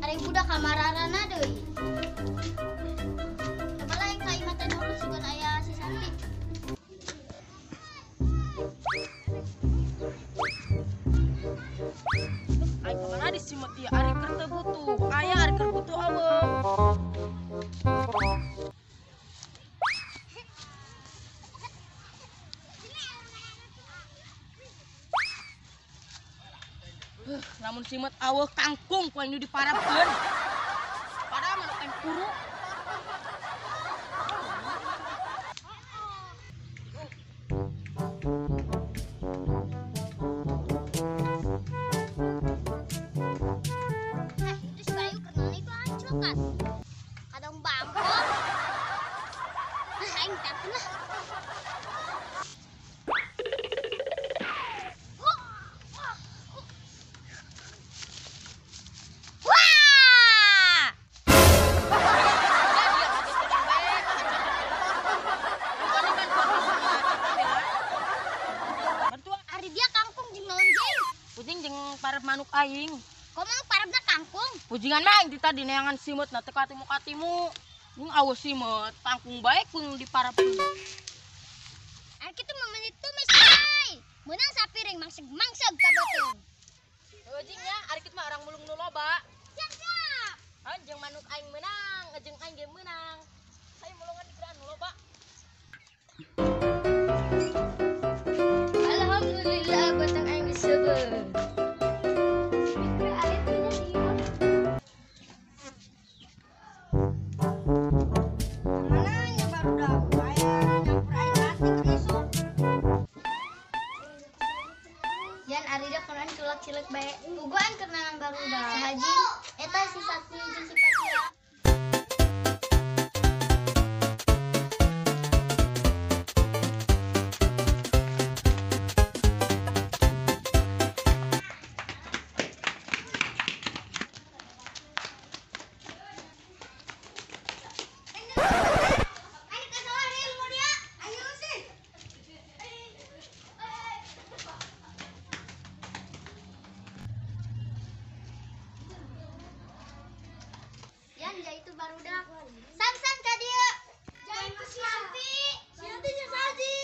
Ari budak kamararana deui. Coba lah yang ka imah teh dulu sugan aya si Santi. Aing kamana di simet ieu ari keur teu butuh. Aya ari keur butuh aweuh. Lamun simet aweuh kangkung ku aing nu diparabkeun. Padahal manuk aing kuru. Itu si Bayu kenal itu anjlokan. Kadang bangkok. Nah, aing takut lah. Parep manuk aing. Kok manuk parepna kangkung? Pujingan mah aing tadi neangan simeut na teu katimu-katimu. Mun aweuh simeut kangkung bae kun diparepkeun. Ari kitu mah meuni tumis ai. Meunang sapiring mangseg-mangseg ka beuteung. Heuh jing nya ari kitu mah orang mulung nu loba. Siap siap. Jeung manuk aing meunang, jeung aing ge meunang. Saya mulungan dikiraan nu loba. Alhamdulillah batang aing geus seubeuh. Cilek bae puguan kenangan barudak sahaji eta si Sakti jeung si Patia. Itu barudak. San-san ka dieu. Jangan ku Sianti. Sianti jeung Saji.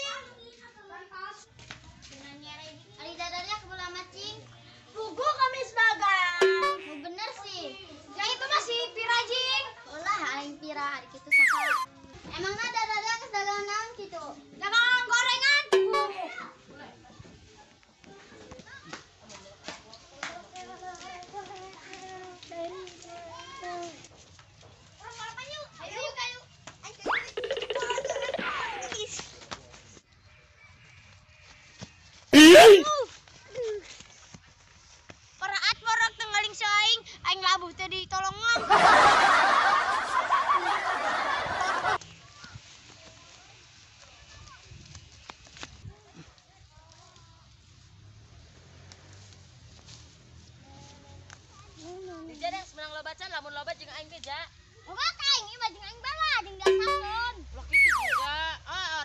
Ari dadanya kebula macing. Pugu kami dagang. Oh, bener sih. Yang itu masih pira jing. Ulah aing pira ari kitu saha. Emangna dadanya geus dagang naon kitu? Dagang gorengan. Paraat borok tenggaling saing, aing labuh teh ditolongan. Dija deh, menang loba can, lamun loba jeung aing ge ja. Loba aing, ieu mah jeung aing bawa jeung diasakeun. Ulah kitu juga. Ah,